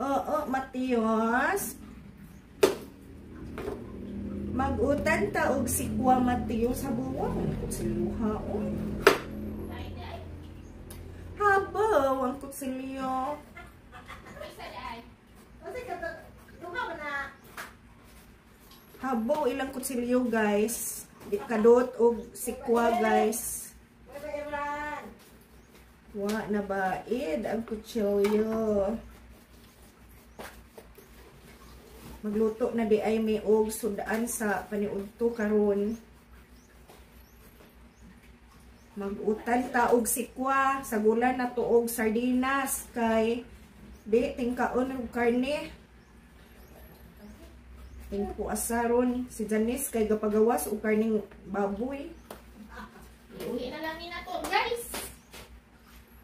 Oo, Matios. Mag-utan ta og sikwa, Matios. Habuwa ang kutsilyo haon. Habaw ang kutsilyo. Habaw ilang kutsilyo, guys. Kadot og sikwa, guys. Wa na baid ang kutsilyo. Magluto na di ay may og sudaan sa paniudto karon. Magutan ta og sikwa, sagulan na to og sardinas kay di tingkaon og karne. Tingko asaron si Janice kay gapagawas og karning baboy. Iuhi na lang ni nato, guys.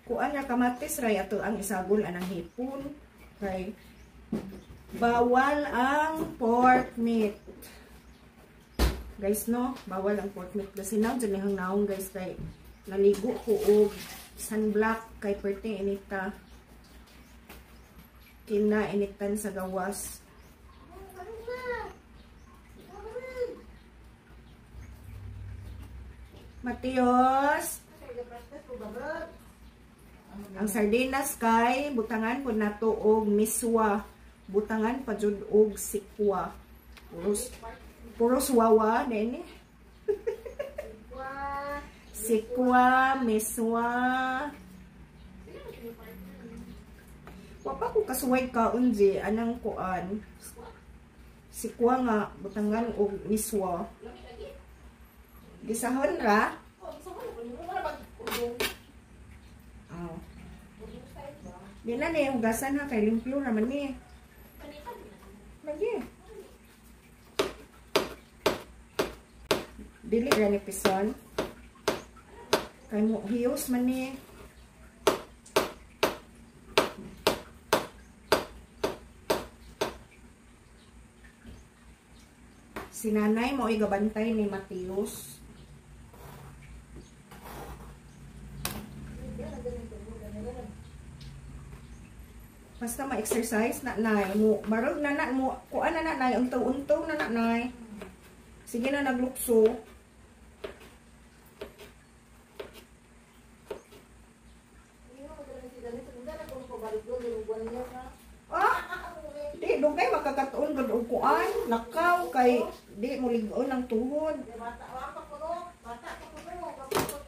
Kuan ra kamatis ray ato ang isagol anang hipon kay bawal ang pork meat. Guys, no? Bawal ang pork meat. Kasi now, dyan nihang naong, guys, kay naligo ko og sunblock kay perte inita. Kina initan sa gawas. Matios! Ang sardinas kay butangan po nato og miswa. Butangan pa jud og sikwa. Puros puros wawa nene. Sikwa, miswa. Wa pa ko kasuway kaon je anang kuan. Sikwa nga butangan og miswa. Gisahon ra? Oh. Di na ni hugasan ha kay limpyo ra man ni. Lagi. Dili ra ni pison. Kay mo hiyos man ni. Si nanay mo ay gabantay ni Matios. Basta ma-exercise na nay mo, barog na na mo, kuan na na nay, untaw-untaw na na nay. Sige na naglukso. Ah, di dugay makakatuon gud og kuan, lakaw kay di mo lig-on ang tuhod.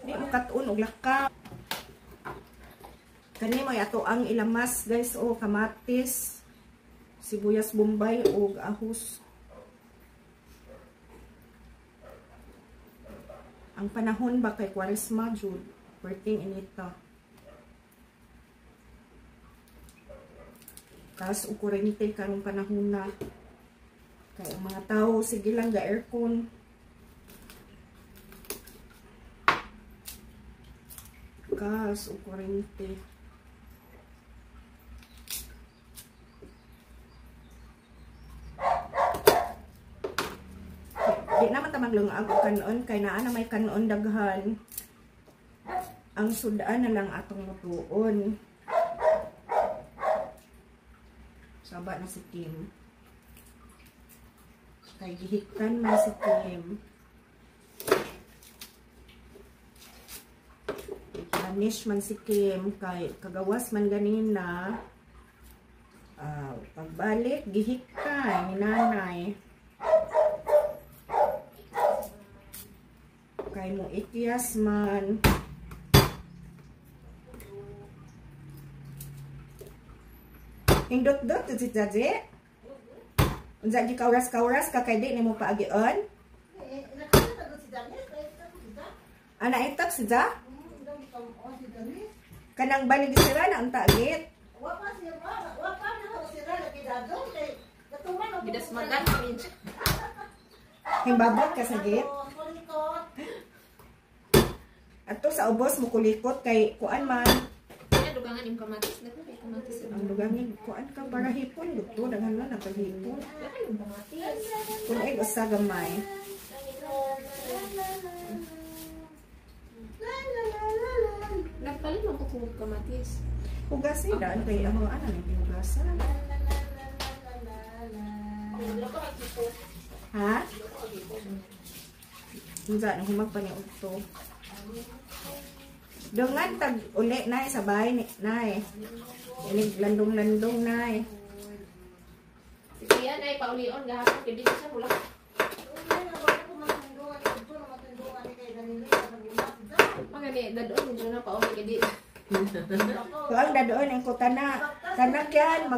Di mo katuon og lakaw. Kani mo ato ang ilamas, guys, o kamatis, sibuyas bombay og ahos. Ang panahon ba kay Kwaresma jud, perting inita. Taas og kuryente karong panahon na. Kay ang mga tao sige lang ga aircon. Gas og kuryente. Di naman tamang lungag og kanon kay naa na may kanon daghan. Ang sudaan na lang atong lutuon. Saba na si Kim. Kay gihiktan man si Kim. Punish man si Kim kay kagawas man ganina. Pagbalik gihiktan ni nanay. Kay mo ikyas man. Hingdot-dot si Jaje. Unsa gi kauras-kauras ka kay di nimo paagion? Ana itak si Ja? Kanang balig sira na unta git. Wa pa siya wa pa na sira lagi dadong kay katuman og gidasmagan min. Himbabot ka sa git. Ato sa ubos mo kulikot kay kuan man. Kaya dugangan im kamatis na kay kamatis. Ang dugangin kuan ka para hipon dugto daghan man ang paghipon. Kamatis. Kun ay usa gamay. Nagpalit man ko kung kamatis. Hugasin daan kay ang mga anak ni hugasan. Ha? Unsa nang humag pa ni udto. Dungan tag uli nay sa bahay ni nay. Inig landong-landong nay. Si Kuya nay paulion gahapon kay dito siya mula. Magani dadon medyo na pauli kay dito. Tuang dadoon ang ko tana. Tana kyan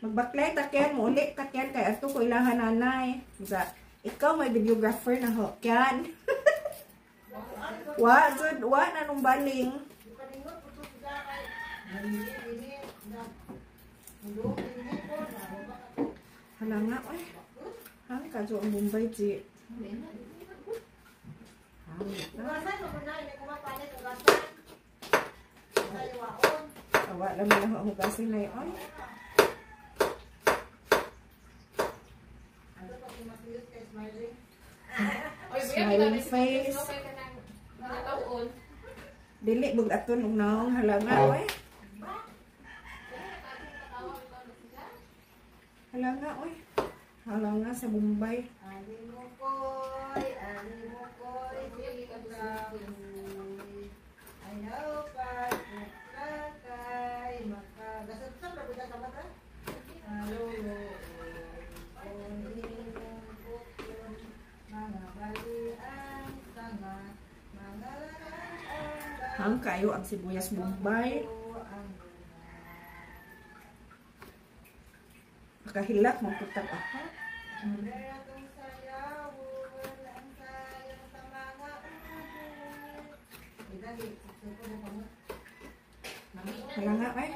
magbaklay ta kyan muuli ka kyan kay adto ko ilahan nanay. Unsa ikaw may videographer na ho kyan. Wa jud wa na nung baling. Hala nga oy. Hang kadyo ang Bombay ji. Awa lang na ako kasi na yun. Smiling face. Dili bug aton og naong hala nga oy. Hala nga oy. Hala nga sa Bombay. Hang kayo ang sibuyas Bombay. Makahilak magputag ako. Hala nga eh.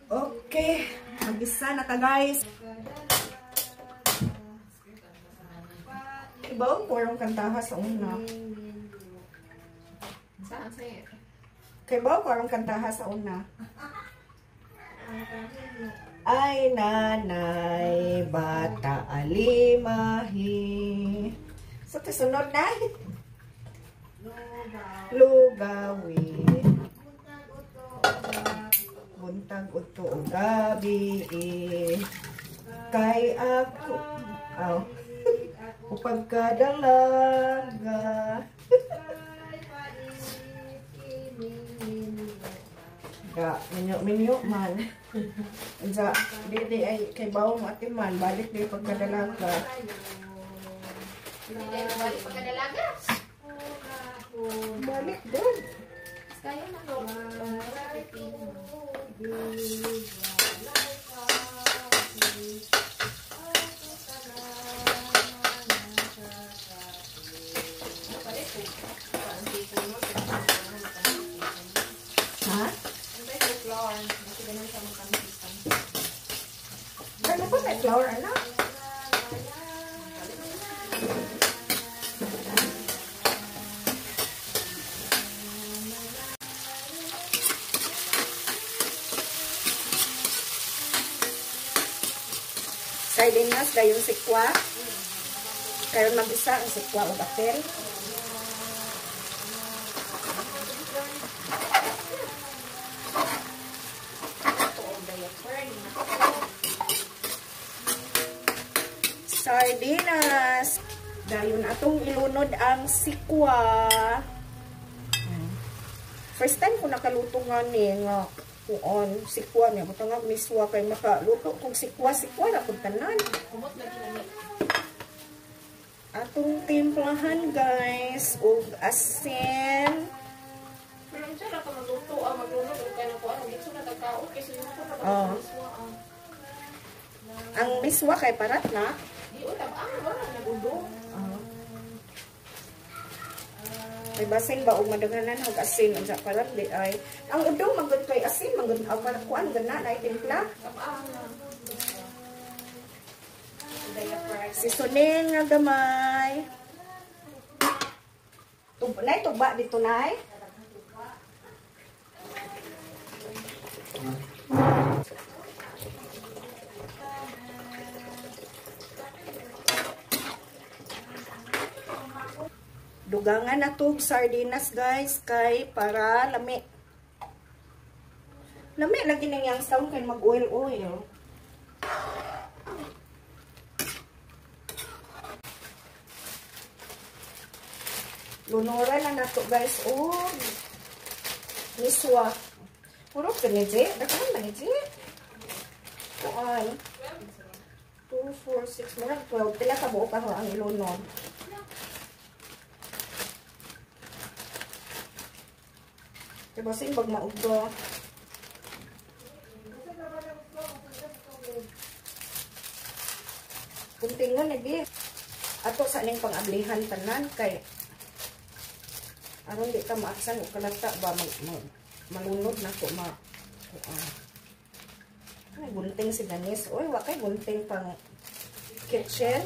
Okay, mag-isa na ta guys. Iba ang porong kantaha sa una. Saan sa'yo? Kay ba porong kantaha sa una? Ay nanay, bata alimahi. So, tisunod na. Lugawi. Buntag uto o gabi. Kay ako. Aw. Upagkadalaga. Ga, minyo-minyo man. Unsa, di ay kay bawo mo ati man, balik di pagkadalaga. Hindi tayo balik pagkadalaga. Balik doon. Kaya na no. Ha? Ano po may flour, ano? Sardinas, dayon sikwa. Karon mag-isa ang sikwa og apel. Sardinas. Dayon atong ilunod ang sikwa. First time ko nakaluto nga ni nga kuon sikwa niya butang nga miswa kay makaluto kog sikwa sikwa ra pud tanan. Atong timplahan guys og asin. Pero unsa ra ka magluto ah maglunod og kanang kuan og na tagkaon kay suyo ko na miswa ah. Ang miswa kay parat na. Di utab ang wala nagudong. Ay basin ba og madaghanan og asin unsa parat di ay. Ang udong magud kay asin magud para kuan gana na timpla. Seasoning nga gamay. Nay tuba dito nay. Dugangan na tog sardinas guys kay para lami. Lami lagi nang yang sound kay mag oil oil. Lunuran na nato guys. Oh, miswa. Puro ka ni Jay. Daghan man ni Jay. Kuan. 2, 4, 6, murag 12. Pila ka buo pa ho ang ilunod. Diba simbag maugdo. Kuntingon lagi. Ato sa ning pangablihan tanan kay aron di ka maaksan og kalata ba malunod na ko ma Ay, gunting si Danis. Oy, wa kay gunting pang kitchen.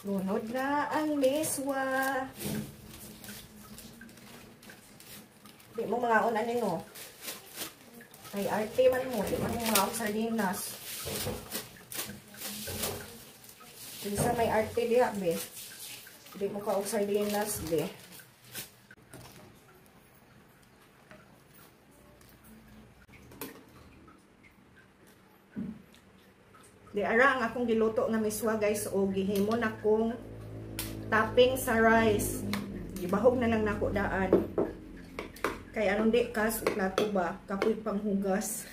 Lunod na ang miswa. Di mo mga una nino. Ay, arte man mo. Di man mo mga sardinas. Kinsa may arte diha, be. Di mo ka og sardinas, be. Di ara ang akong giluto nga miswa, guys, o gihimo na kong topping sa rice. Gibahog na lang nako daan. Kay aron di kas plato ba, kapoy panghugas.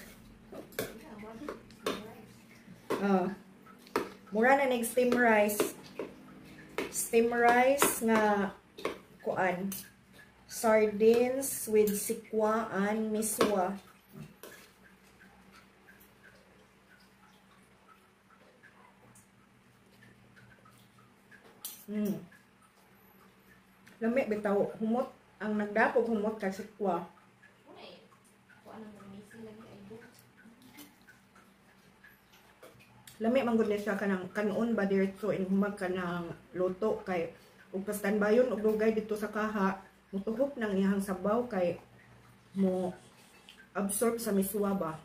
Mura na nig steam rice. Steam rice nga kuan. Sardines with sikwa and miswa. Lami bitaw humot ang nagdapog humot kay sikwa. Lami man gud ni siya kanang kanon ba diretso in humag kanang luto kay ug pastanbayon og dugay dito sa kaha mutuhop nang iyang sabaw kay mo absorb sa miswa ba.